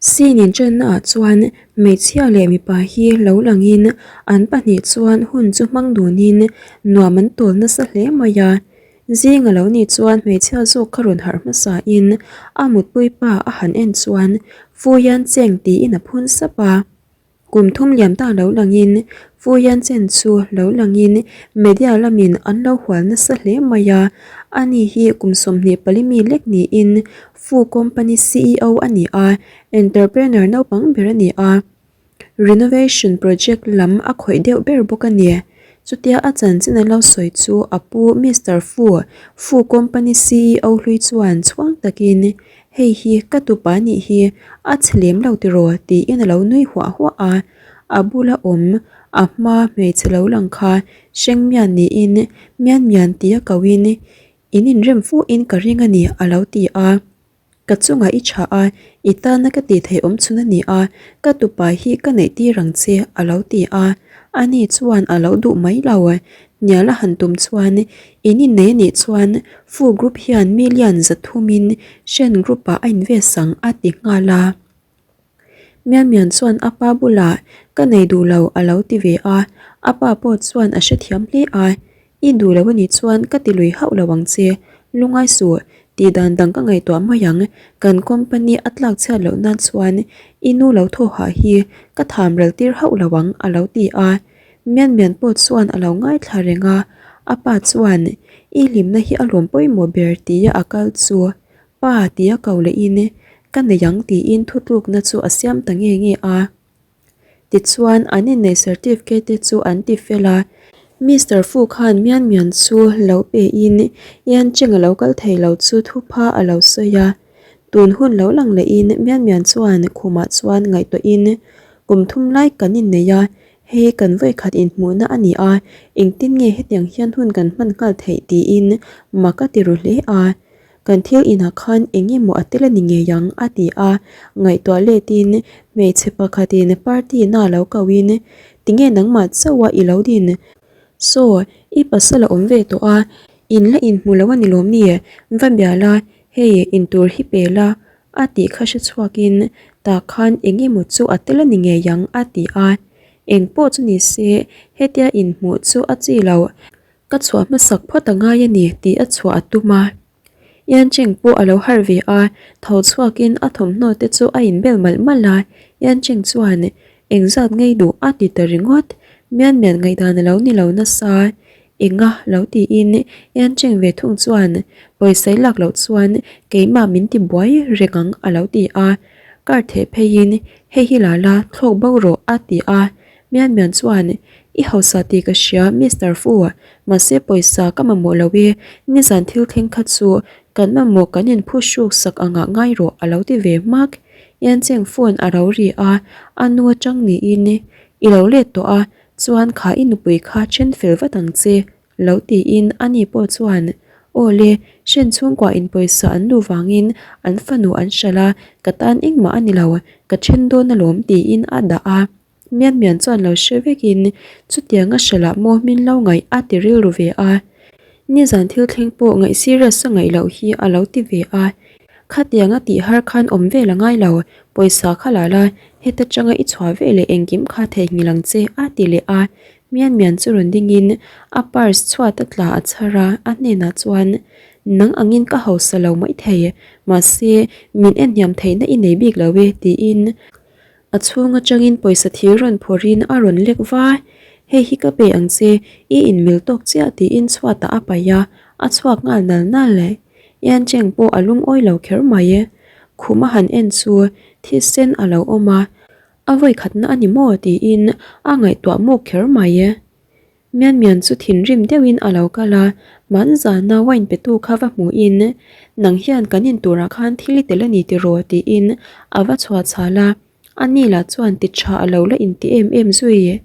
Scene inṭanna ah chuan hmeichhia leh mipa hi lo langin an pahnih chuan hun chu hmang dunin nuam an tawl nasa hle mai a. Zing a lo nih chuan hmeichhia zawk kha rawn harh hmasa in a mutpui pa a han en chuan Fuian Cheng tiin a phun sap a. Kum thum liam ta lo langin Fuian Chen chu lo langin media lamin an lo hual nasa hle mai a. Ani hi kum 24 mi lek niin Fu Company CEO a ni a, entrepreneur naupang ber a ni a. Renovation project lam a khawih deuh ber bawk a ni. Chutia a chanchin an lo sawi chu a pu Mister Fu, Fu Company CEO hlui chuan chhuang takin, Hei hi ka tupa nih hi a chhe lem lo tiraw tiin a lo nui huah huah a. A bula awm a hma hmeichhe lo lang kha hreng mian niin mian mian tia koin in inrem fuhin ka ring a ni a lo ti a. Ka chungah i tha a, i tana ka tih theih awm chhun a ni a, ka tupa hi ka neih tir ang che a lo ti a, ani chuan a lo duh mai lo. Hnial a han tum chuan in innei a nih chuan Fu Group hian million zathumin Shen Group ah a invest ang a ti nghal a. Mian Mian chuan a pa bulah ka nei duh lo a lo ti ve a, a pa pawh chuan a hrethiam hle a, I duh lo a nih chuan ka ti lui hauh lo ang che, lungai suh, tih dan dang ka ngaihtuah mai ang, kan company a tlak chhiat loh nan chuan i nu lo thaw hah hi ka tham ral tir hauh lo ang a lo ti a, Mian Mian pawh chuan a lo ngaithla reng a, a pa chuan i hlimna hi a lawm pawimawh ber tia a kal chu Pa tia ko lehin ka nei ang tiin thutlukna chu a siam ta nge nge a. Tichuan an inneih certificate te chu an ti fel a, Mister Fu khan Mian Mian chu lo pe in Yan Cheng a lo kal thei lo chu thupha a lo sawi a. Tun hun lo lang lehin Mian Mian chuan khumah chuan ngaihtuah in kum thum lai kan innei a, hei kan vawikhat inhmuhna a ni a, engtin nge hetiang hian hun kan hman nghal theih tiin mak a ti ru hle a. Kan thil inah khan eng emaw a tel a ni ngei ang, a ti a. Ngaihtuah letin hmeichhe pakhatin party na lo koin, Tinge nangmah chauha i lo din? Saw, i pasal a awm ve tawh a, in la inhmu lo a ni lawm ni? Va bia la, hei intur hi pe la, a tih kha hre chhuakin tah khan eng emaw chu a tel a ni ngei ang, a ti a. Eng pawh chu ni se, hetia inhmuh chu a chi lo. Ka chhuah hmasak phawt a ngai a ni tih a chhuah a tum a. Yan Cheng pawh a lo harh ve a, tho chhuakin a thawmhnaw te chu a inbel malh malh a. Yan Cheng chuan, Engzat ngei duh a ti ta ringawt. Mian mian ngaihdan a lo ni lo nasa. Enga lo tiin Yan Cheng ve thung chuan, Pawisa i lak loh chuan keimah min ti buai reng ang a lo ti a. Kar theh pheiin, Hei hi la la, thlawk bo rawh a ti a. Mian Mian chuan, I hausa tih ka hria Mister Fu, mahse pawisa ka mamawh lo e, nizan thil thleng kha chu kan mamawh kan inphuhruk sak angah ngai rawh a lo ti ve hmak. Yan Cheng phone a ro ri a, a nu atang niin i lo let tawh a, chuan kha i nupui kha then fel vat ang che lo tiin ani pawh chuan, Aw le, hren chhungkua in pawisa an duh vangin an fanu an hralh a, ka tan engmah a ni lo, ka then dawn alawm tiin a dah a. Mian mian chuan lo hre vekin chutianga hralah maw min lo ngaih a ti rilru ve a. Nizan thil thleng pawh ngaih serious a ngaih loh hi a lo ti ve a. Khatianga tih har khan awm vel a ngai lo, pawisa kha la la, heta tanga i chhuah ve leh engkim kha theihnghilh ang che a ti leh a. Mian mian chu rawn dingin a purse chhuat a tla a chhar a, a hnenah chuan, Nang angin ka hausa lo maithei, mahse min en hniam theihna i nei bik lo e tiin A chhung atangin pawisa thir rawn phawrhin a rawn lek va, Hei hi ka pe ang che, i inmil tawk chiah tiin chhuatah a paih a, a chhuak nghal nal nal. Yan Cheng pawh a lungawi lo kher mai. Khum a han en chu thisen a lo awm a, a vawikhatna a ni maw tiin a ngaihtuah mawk kher mai. Mian Mian chu thinrim deuhin a lo kal a, hmanzana wine petu kha va hmuhin, Nang hian kan in turah khan thil i tel a ni tiraw? tiin a va chhuah chhal a, ani lah chuan ti tha a lo la inti em em zui.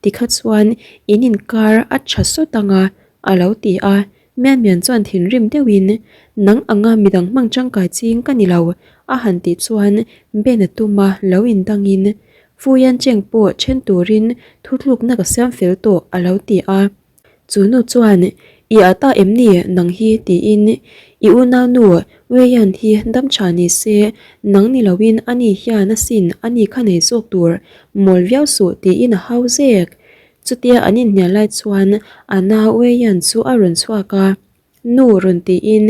Tikha chuan in inkar a tha sawt ang a, a lo ti a, Mian Mian chuan thinrim deuhin, Nang anga midang hmang tangkai ching ka ni lo, a han tih chuan Ben a tum a lo indangin, Fu Yan Cheng pawh then turin thutlukna ka siam fel tawh a lo ti a. Chu nu chuan, I a ta em ni nang hi tiin i unaunu Weian hi dam tha ni se nang ni loin ani hian asin ani kha nei zawk tur mawl viau suh tiin a hau zek. Chutia an inhnial lai chuan a nau Weian chu a rawn chhuak a. Nu rawn tiin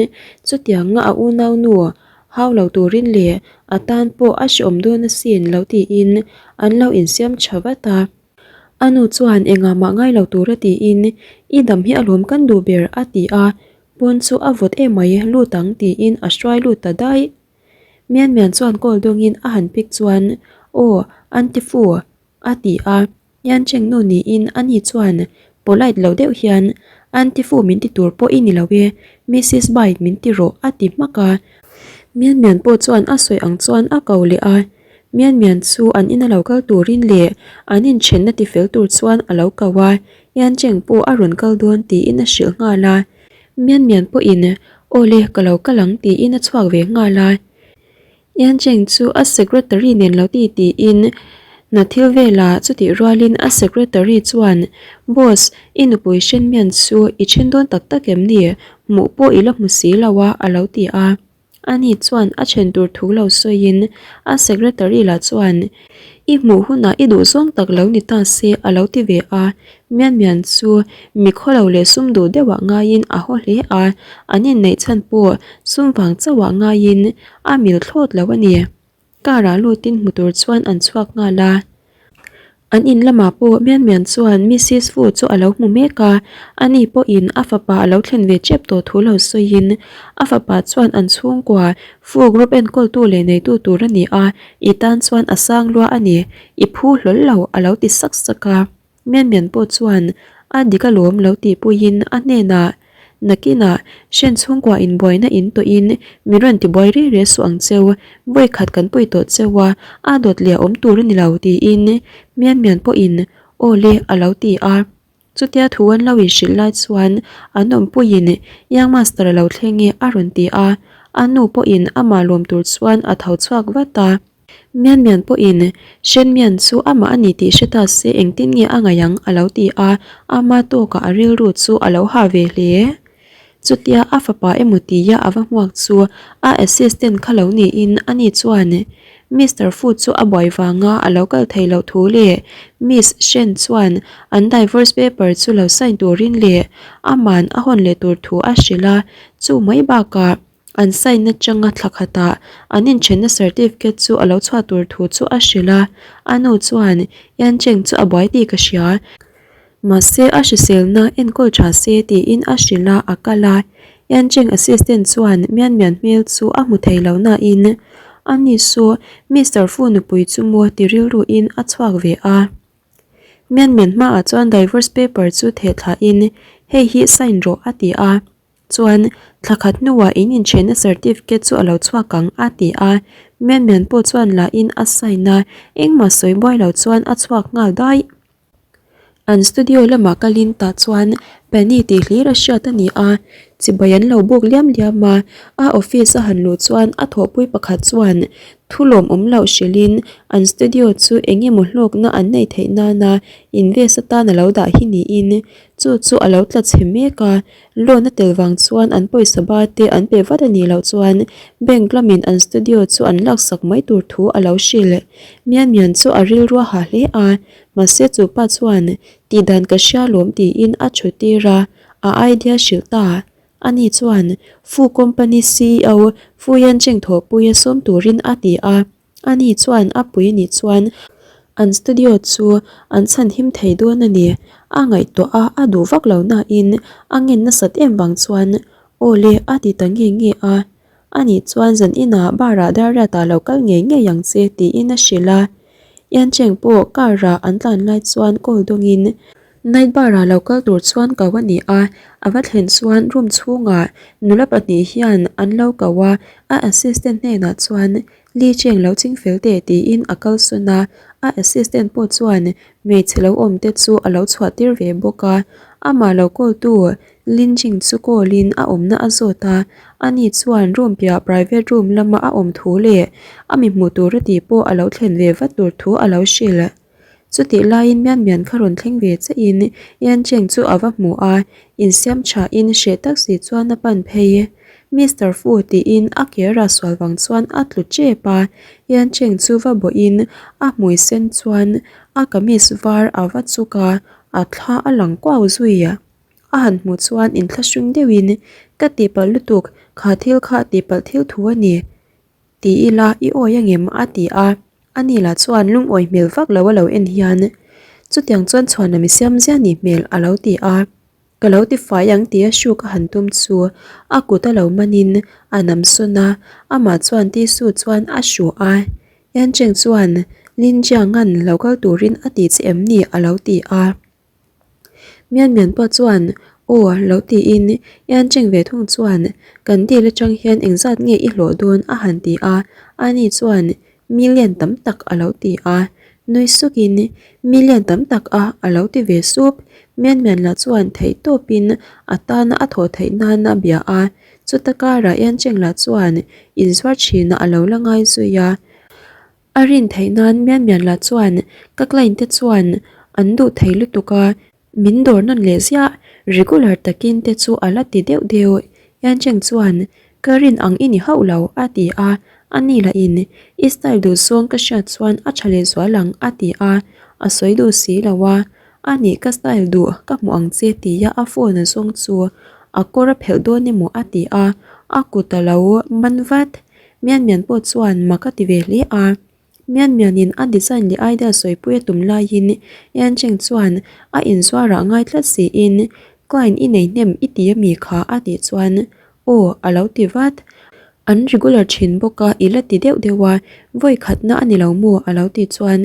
chutianga a unaunu hau lo turin leh a tan pawh a hreawm dawn asin lo tiin an lo insiam tha vat a. A nu chuan engah mah ngai lo tura tiin i dam hi alawm kan duh ber a ti a, pawn chu a vawt emai lut ang tiin a hruai lut ta daih. Mian Mian chuan call dawngin a han pick chuan aw Aunty Fu a ti a, Yan Cheng nu niin ani chuan polite lo deuh hian Aunty Fu min ti tur pawh i ni lo e, Missus Bai min ti rawh a ti hmak a. Mian Mian pawh chuan a sawi ang chuan a ko leh a. Mian Mian chu an ina lo kal turin leh an inthenna tifel tur chuan a lo ko a, Yan Cheng pawh a rawn kal dawn tiin a hrilh nghal a. Mian Mian pawhin, Aw le, ka lo kal ang tiin a chhuak ve nghal a. Yan Cheng chu a secretary nen lo ti tiin hna thil velah chutih rualin a secretary chuan, Boss, i nupui Shen Mian chu i then dawn tak tak em ni? Hmuh pawh i la hmu si lo a, a lo ti a. Ani chuan a then tur thu lo sawiin a secretary lah chuan I hmuh hunah i duh zawng tak lo ni ta se a lo ti ve a, Mian Mian chu mi khawlo leh sum duh deuhah ngaiin a haw hle a, an inneih chhan pawh sum vang chauhah ngaiin a mil thlawt lo a ni. Car ah lutin hmu tur chuan an chhuak nghal a. An in lamah pawh Mian Mian chuan Missus Fu chu a lo hmu mek a, ani pawhin a fapa a lo thlen ve tep tawh thu lo sawiin a fapa chuan an chhungkua Fu group enkawltu leh neitu tur a ni a, i tan chuan a sang lua a ni, i phu hlawl lo a lo ti sak sak a. Mian Mian pawh chuan a dik alawm lo tihpuiin a hnenah, Nakinah hren chhungkua inbuaina in tawhin min rawn tibuai rih rih suh ang cheu, vawi khat kan pawi tawh cheu a, a dawt leh a awm tur a ni lo tiin Mian Mian pawhin aw le a lo ti a. Chutia thu an lo inhrilh lai chuan an awmpuiin Young Master a lo thleng e a rawn ti a, a nu pawhin amah lawm tur chuan a tho chhuak vat a. Mian Mian pawhin Shen Mian chu amah a ni tih hre ta se engtin nge a ngaih ang a lo ti a, ama tawkah a rilru chu a lo ha ve hle. Chutia a fapa emaw tia a va hmuak chu a assistant kha lo niin ani chuan Mister Fu chu a buai vanga a lo kal thei loh thu leh Miss Shen chuan an divorce paper chu lo sign turin leh aman a hawn leh tur thu a hrilh a, chu mai bakah An sign atanga thla khatah an inthenna certificate chu a lo chhuah tur thu chu a hrilh a, a nu chuan Yan Cheng chu a buai tih ka hria, mahse a hriselna enkawl tha se tiin a hrilh a, a kal a. Yan Cheng assistant chuan Mian Mian hmel chu a hmu thei lo nain ani chu Mister Fu nupui chu maw ti rilruin a chhuak ve a. Mian Mian hmaah chuan divorce paper chu theh thlain hei hi sign rawh a ti a. Chuan, thla khat hnuah in inthenna certificate chu a lo chhuak ang, a ti a. Mian Mian pawh chuan lahin a sign a, engmah sawi buai lo chuan a chhuak nghal daih. An studio lamah kalin tah chuan Penny tih hlir a hriat a ni a, chibai an lo buk liam liam a. A office a han luh chuan a thawhpui pakhat chuan thu lawmawm loh hrilhin an studio chu eng emaw hlawkna an neih theih nana invest atan a lo dah hi niin chu chu a lo tla chhe mek a. Loan a tel vang chuan an pawisa ba te an pe vat a nih loh chuan bank lamin an studio chu an laksak mai tur thu a lo hrilh. Mian Mian chu a rilru a ha hle a, mahse chu pa chuan tih dan ka hria lawm tiin a thu tir a, a idea hrilh ta. Ani chuan Fu Company ceo Fu Yancheng thawhpuia sawm turin a ti a. Ani chuan a pui nih chuan an studio chu an chhan him thei dawn a ni. A ngaihtuah a, a duh vak lo nain a ngen nasat em vang chuan aw le a ti ta nge nge a. Ani chuan zan inah bar ah Dariat ah lo kal ngei ngei ang che tiin a hrilh a. Yancheng pawh car ah an tlan lai chuan call dawngin night bar ah lo kal tur chuan ko a ni a. A va thlen chuan room chhungah nula pahnih hian an lo ko a, a assistant hnenah chuan Li Cheng lo ching fel teh tiin a kal sawn a, a assistant pawh chuan hmeichhe lo awm te chu a lo chhuah tir ve bawk a. Amah lo call tu Lin Jing chu call in a awmna a zawt a, ani chuan room piah private room lama a awm thu leh a mi hmuh tur a tih pawh a lo thlen ve vat tur thu a lo hrilh. Chutih laiin Mian Mian kha rawn thleng ve chiahin Yan Cheng chu a va hmu a, insiam thain hreh tak si chuan a pan phei. Mister Fu tiin a kera sual vang chuan a tlu tep a, Yan Cheng chu va bawhin a hmui sen chuan a kamis var a va chuk a, a thla a lang kuau zui. A han hmuh chuan inthlahrung deuhin, Ka tihpalh lutuk, kha thil kha tihpalh thil thu a ni. Ti ila i awi angem? a ti a, ani lah chuan lungawi hmel vak lo a lo en hian chutiang chuan chhuan lam i siam zia nih hmel a lo ti a, ka lo ti fai ang tia hruk a han tum chu a kut a lo manin a nam sawn a, amah chuan tissue chuan a hru a, Yancheng chuan Lin Jiang-a'n lo kal turin a ti che em ni? a lo ti a. Mian Mian pawh chuan aw lo tiin Yan Cheng ve thung chuan kan deal atang hian engzat nge i hlawh dawn a han ti a, ani chuan million tam tak a lo ti a, nui sukin million tam tak a a lo ti ve sup. Mian Mian lah chuan theih tawpin a tana a thawh theih nan a bia a, chuta karah Yan Cheng lah chuan inzuar thinah a lo la ngai zui a. A rin theih nan Mian Mian lah chuan ka client te chuan an duh thei lutuk a, min dawr nawn leh ziah, regular takin te chu a la ti deuh deuh. Yan Cheng chuan ka rin ang i ni hauh lo a ti a, ani lahin i style duh zawng ka hriat chuan a tha leh zual ang a ti a, a sawi duh si lo a, anih ka style duh ka hmuh ang che tia a phone a zawng chu a kawr a phelh dawn emaw a ti a, a kut a lo man vat. Mian Mian pawh chuan mak a ti ve hle a. Mian Mianin a design leh idea sawipui a tum laiin Yan Cheng chuan a inzuar ah ngai tlat siin Client i nei hnem i ti ami kha a tih chuan aw a lo ti vat. An regular thin bawk a i la ti deuh deuh a, vawi khatna a ni lo maw a lo tih chuan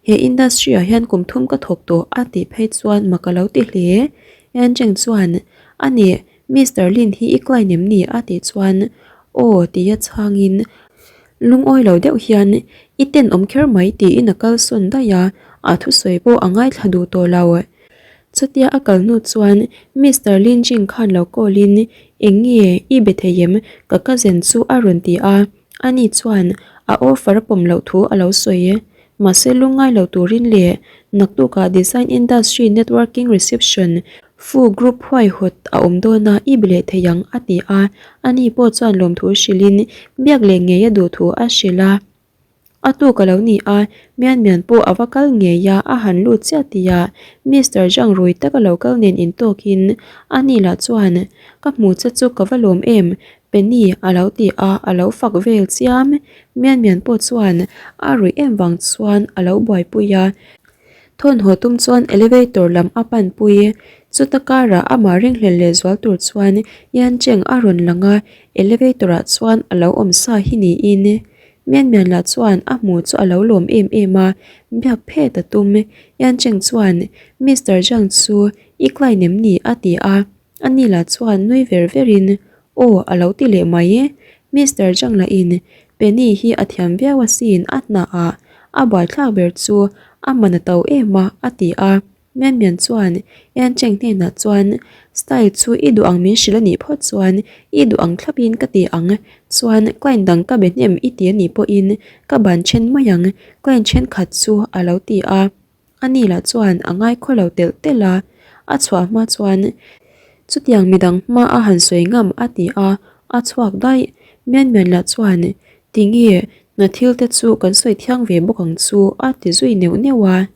he industry ah hian kum thum ka thawk tawh a tih phei chuan mak a lo ti hle. Yan Cheng chuan a nih Mister Lin hi i client em ni? a tih chuan Aw tia chhangin lungawi lo deuh hian I tenawm kher mai tiin a kalsawn daih a, a thusawi pawh a ngaithla duh tawh lo. Chutia a kal hnu chuan Mister Lin Jing khan lo call in Eng nge i be thei em? Ka cousin chu a rawn ti a, ani chuan a offer a pawm loh thu a lo sawi. Mahse lungngai lo turin leh naktukah Design Industry Networking Reception Fu Group huaihawt a awm dawn a, i be leh thei ang a ti a, ani pawh chuan lawmthu hrilhin biak leh ngei a duh thu a hrilh a. A tuk a lo ni a, Mian Mian pawh a va kal ngei a, a han lut chiah tih a, Mister Zhang rui taka lo kal nen intawkin ani lah chuan Ka hmu che chu ka va lawm em, Penny a lo ti a, a lo fak vel chiam. Mian Mian pawh chuan a ruih em vang chuan a lo buaipui a. Thawnhaw tum chuan elevator lam a panpui. Chuta karah amah ringhlel leh zual tur chuan Yan Cheng a rawn lang a, elevator ah chuan a lo awm sa hi niin. Mian Mian lah chuan a hmu chu a lo lawm em em a, biak phet a tum. Yan Cheng chuan Mister Zhang chu i client em ni? a ti a. Ani lah chuan nui ver verin, Aw, a lo ti leh mai e. Mister Zhang lahin Penny hi a thiam viau asin a hnaah a buaithlak ber chu a man a to em a, a ti a. Mian Mian chuan Yan Cheng hnenah chuan, Style chu i duh ang min hrilh a nih phawt chuan i duh ang thlapin ka ti ang. Chuan client dang ka be hnem i ti a nih pawhin ka ban then mai ang, client thenkhat chu a lo ti a. Ani lah chuan a ngaikhaw lo telh telh a, a chhuah hma chuan chutiang midang hma a han sawi ngam a ti a, a chhuak daih. Mian Mian lah chuan tinge hna thil te chu kan sawi thiang ve bawk ang chu a ti zui neuh neuh a.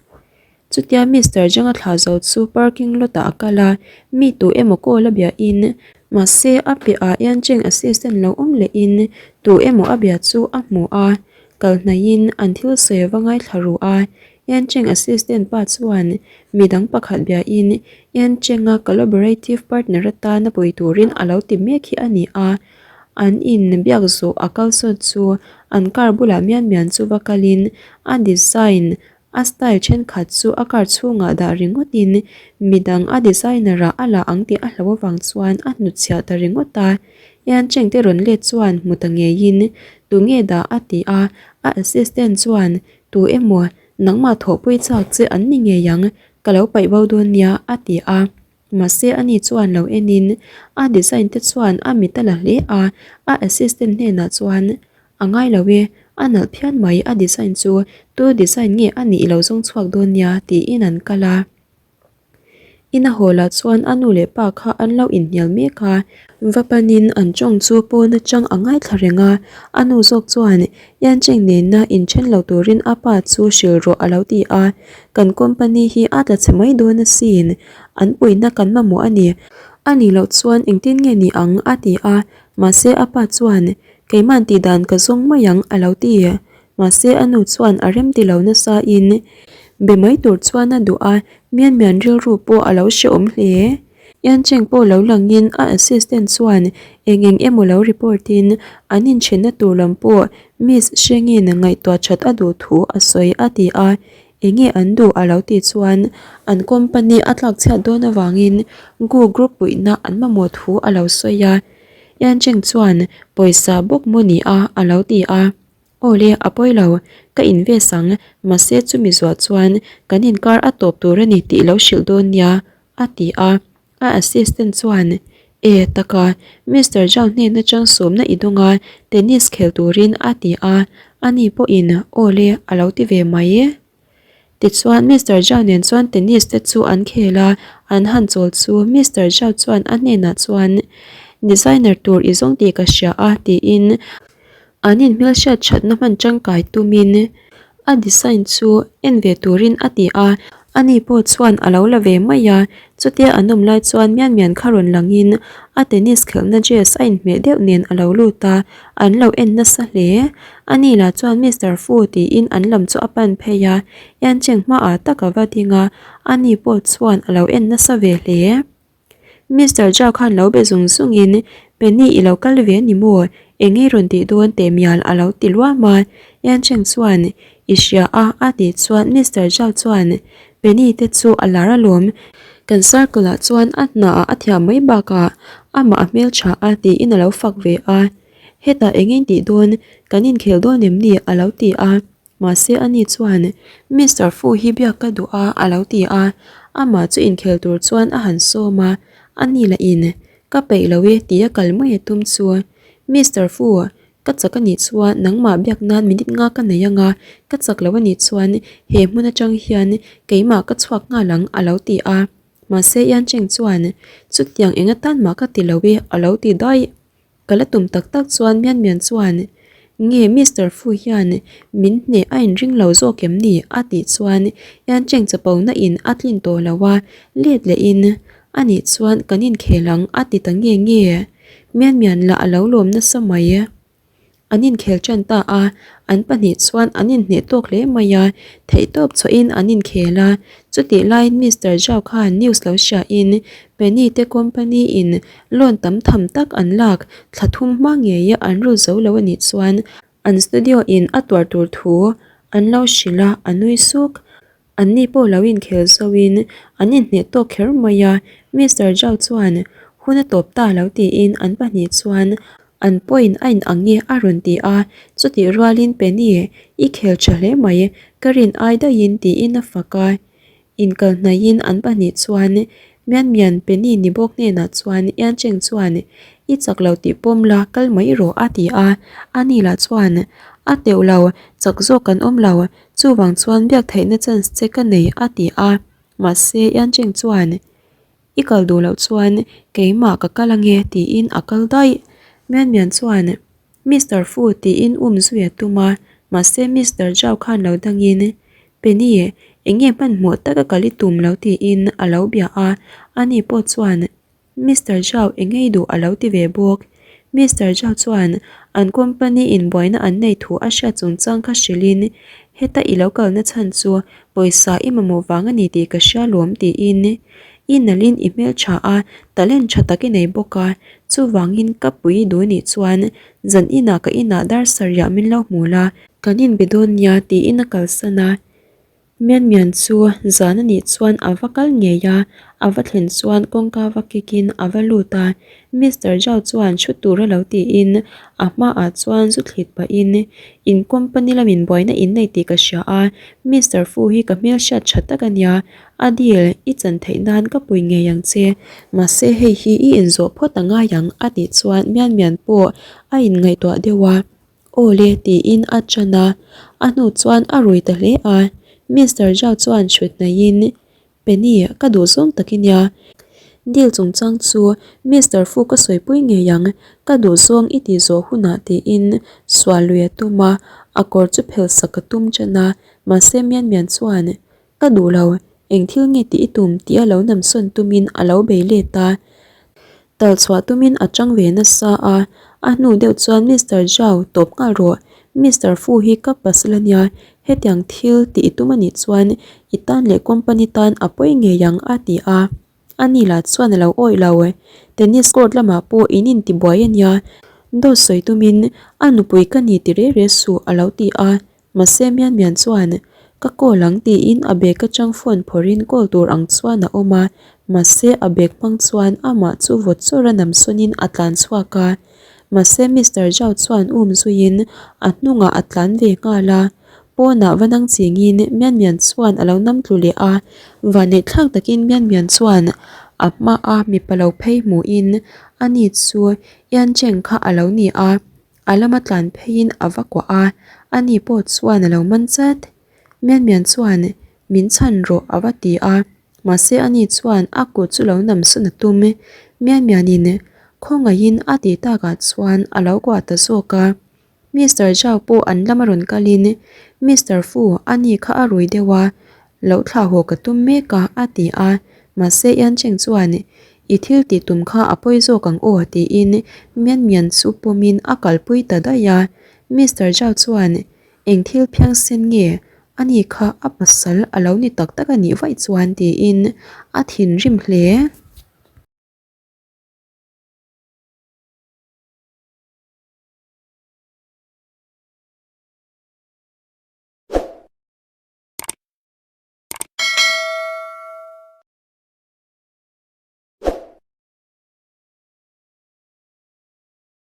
Chutia Mister Zhang a thlah zo chu parking lot ah a kal a, mi tu emaw call a biahin mahse a piahah Yancheng assistant lo awm lehin tu emaw a bia chu a hmu a, kal hnaihin an thil sawi a va ngaithla ru a. Yancheng assistant pa chuan midang pakhat biain Yancheng-a collaborative partner atana pui turin a lo ti mek hi a ni a, an in biak zawh a kalsawn chu an car bulah mian mian chu va kalin a design a style thenkhat chu a car chhungah dah ringawtin midang a designer ah a la ang tih a hlauh avang chuan a hnutchhiah ta ringawt a. Yancheng te rawn let chuan hmu ta ngeiin tunge dah a ti a, a assistant chuan Tu emaw nangmah thawhpui chak che an ni ngei ang, ka lo paih bo dawn nia a ti a. Mahse ani chuan lo enin a design te chuan a mit a la hle a, a assistant hnenah chuan, A ngai lo e, A nalh phian mai, a design chu tu design nge a nih lo zawng chhuak dawn nia tiin an kal a. Ina haw lah chuan a nu leh pa kha an lo inhnial mek a, va panin an tawng chu pawn atang a ngaithla reng a, a nu zawk chuan Yancheng nena inthen lo turin a pa chu hrilh rawh a lo ti a, kan company hi a tla chhe mai dawn asin, an puihna kan mamawh a ni, a nih loh chuan engtin nge ni ang a ti a, mahse a pa chuan Keima'n tihdan ka zawng mai ang a lo ti. Mahse a nu chuan a rem ti lo nasa in be mai tur chuan a duh a, mian mian rilru pawh a lo hrehawm hle. Yancheng pawh lo lang in a assistant chuan eng eng emaw lo report in an inthenna tur lam pawh Miss Hrengin ngaihtuah that a duh thu a sawi a ti a, enge an duh a lo tih chuan an company a tlak chhiat dawn avangin Gu group puihna an mamawh thu a lo sawi a. Yancheng chuan pawisa bawk maw ni a a lo ti a. Aw le, a pawi lo, ka invest ang, mahse chumi zuah chuan kan inkar a tawp tur a ni tih lo hrilh dawn nia, a ti a. A assistant chuan, E, taka, Mister Zhao hnen atang sawmna i dawng a, tennis khel turin a ti a, ani pawhin aw le a lo ti ve mai. Tichuan Mister Zhao nen chuan tennis te chu an khel a, an han chawl chu Mister Zhao chuan a hnenah chuan Designer tur i zawng tih ka hria a tiin an inhmelhriat thatna hman tangkai tumin a design chu en ve turin a ti a, ani pawh chuan a lo la ve mai a, chutia an awm lai chuan mian mian kha rawn langin a tennis khelhna dress a inhmeh deuh nen a lo lut a, an lo en nasa hle. Ani lah chuan Mister Fu tiin an lam chu a pan phei a, Yancheng hmaah tak a va ding a, ani pawh chuan a lo en nasa ve hle. Mister Zhao khan lo be zung zungin, Penny i lo kal ve ni maw? Eng nge rawn tih dawn teh mial a lo ti luam a. Yancheng chuan, I hria a a tih chuan Mister Zhao chuan, Penny te chu a lar alawm. Kan circle ah chuan a hnaah a thiam mai bakah amah a hmeltha a tiin a lo fak ve a. Hetah eng nge tih dawn? Kan inkhel dawn em ni? a lo ti a. Mahse ani chuan, Mister Fu hi biak ka duh a a lo ti a. Amah chu inkhel tur chuan a han sawm a, ani lah in, Ka peih lo e tia kal mai a tum chu. Mister Fu, ka chak anih chuan nangmah biak nan minute nga ka nei ang a, ka chak lo anih chuan he hmun atang hian keimah ka chhuak nghal ang a lo ti a. Mahse Yancheng chuan, Chutiang eng atan mah ka ti lo e a lo ti daih. Ka la tum tak tak chuan Mian Mian chuan, Nge Mister Fu hian min hneh a inring lo zawk em ni? a tih chuan Yan Cheng chapo na in a tlin tawh lo a, let leh in, Anih chuan kan inkhel ang a ti ta nge nge. Mian Mian lah a lo lawm nasa mai. An inkhel tan ta a, an pahnih chuan an inhneh tawk hle mai a, theihtawp chhuahin an inkhel a. Chutih laiin Mister Zhao khan news lo hriain Penny te company in loan tam tham tak an lak thla thum hma ngeia an rul zo lo a nih chuan an studio in a tuar tur thu an lo hrilh a, a nui suk. Anni pawh lo inkhel zoin an inhneh tawk kher mai a, Mister Zhao chuan hun a tawp ta lo tiin an pahnih chuan an point a inang nge a rawn ti a, chutih rualin Penny i khel tha hle mai, ka rin ai daihin tiin a fak a. Inkal hnaihin an pahnih chuan Mian Mian Penny ni bawk hnenah chuan Yan Cheng chuan i chak lo tih pawm la kal mai rawh a ti a, ani lah chuan a teuh lo, chak zawk kan awm lo, Chuvang chuan biak theihna chance che ka nei a ti a, mahse Yancheng chuan I kal duh loh chuan keimah ka kal ange tiin a kal daih. Mian Mian chuan Mister Fu tiin um zui a tum a, mahse Mister Zhao khan lo dangin Penny enge hmanhmawh taka kal i tum lo tiin a lo bia a, ani pawh chuan Mister Zhao eng ei duh a lo ti ve bawk. Mister Zhao chuan an company in buaina an nei thu a hriat chungchang kha hrilhin, Heta i lo kalna chhan chu pawisa i mamawh vang a ni tih ka hria lawm tiin i nalhin i hmeltha a, talent tha tak i nei bawk a, chuvangin ka pui i duh nih chuan zan inah ka inah dar sarih ah min lo hmu la, kan inbe dawn nia tiin a kalsan a. Mian Mian chu zan a nih chuan a va kal ngei a, a va thlen chuan kawngka va kick in a va lut a, Mister Zhao chuan thu tur a lo tiin a hmaah chuan zu thlit pahin, In company lamin buaina in nei tih ka hria a, Mister Fu hi ka hmelhriat tha tak a nia, a deal i chan theih nan ka pui ngei ang che, mahse hei hi i inzawh phawt a ngai ang a tih chuan Mian Mian pawh a inngaihtuah deuh a. Aw le tiin a ṭan a, a hnu chuan a rui ta hle a. Mister Zhao chuan chhut hnaihin, Penny, ka duh zawng tak i nia. Deal chungchang chu Mister Fu ka sawipui ngei ang, ka duh zawng i tih zawh hunah tiin sual lui a tum a, a kawr chu phelh sak a tum ṭan a, mahse Mian Mian chuan, Ka duh lo, eng thil nge tih i tum tih a lo namsawn tumin a lo bei let a. Tal chhuah tumin a chang ve nasa a, a hnu deuh chuan Mister Zhao tawp nghal rawh, Mister Fu hi ka pasal a nia, hetiang thil tih i tum a nih chuan i tan leh company tan a pawi ngei ang a ti a. Ani lah chuan a lo awih lo, tennis court lamah pawh in intibuai a nia, dawt sawi tumin a nupui ka ni ti reh reh suh a lo ti a. Mahse Mian Mian chuan, Ka call ang tiin a bag atang phone phawrhin call tur ang chuan a awm a, mahse a bag hmang chuan amah chu vawt chawr a nam sawnin a tlan chhuak a. Mahse Mister Zhao chuan um zuiin a hnungah a tlan ve nghal a, pawnah va nang chingin Mian Mian chuan a lo nam tlu leh a, vanneihthlak takin Mian Mian chuan a hmaa mipa lo phei hmuhin ani chu Yan Cheng kha a lo ni a. A lama tlan pheiin a va kuah a, ani pawh chuan a lo man chat. Mian Mian chuan min chhan rawh a va ti a, mahse ani chuan a kut chu lo nam sawn a tum. Mian Mianin khawngaihin a tih takah chuan a lo kuah ta zawk a. Mister Zhao pawh an lama rawn kalin Mister Fu ani kha a rui deuh a, Lo thlah haw ka tum mek a, a ti a. Mahse Yan Cheng chuan, I thil tih tum kha a pawi zawk ang aw, tiin Mian Mian chu pawmin a kalpui ta daih a. Mister Zhao chuan, Eng thil phiangsen nge? Ani kha a pasal a lo ni tak tak a nih vaih chuan, tiin a thinrim hle.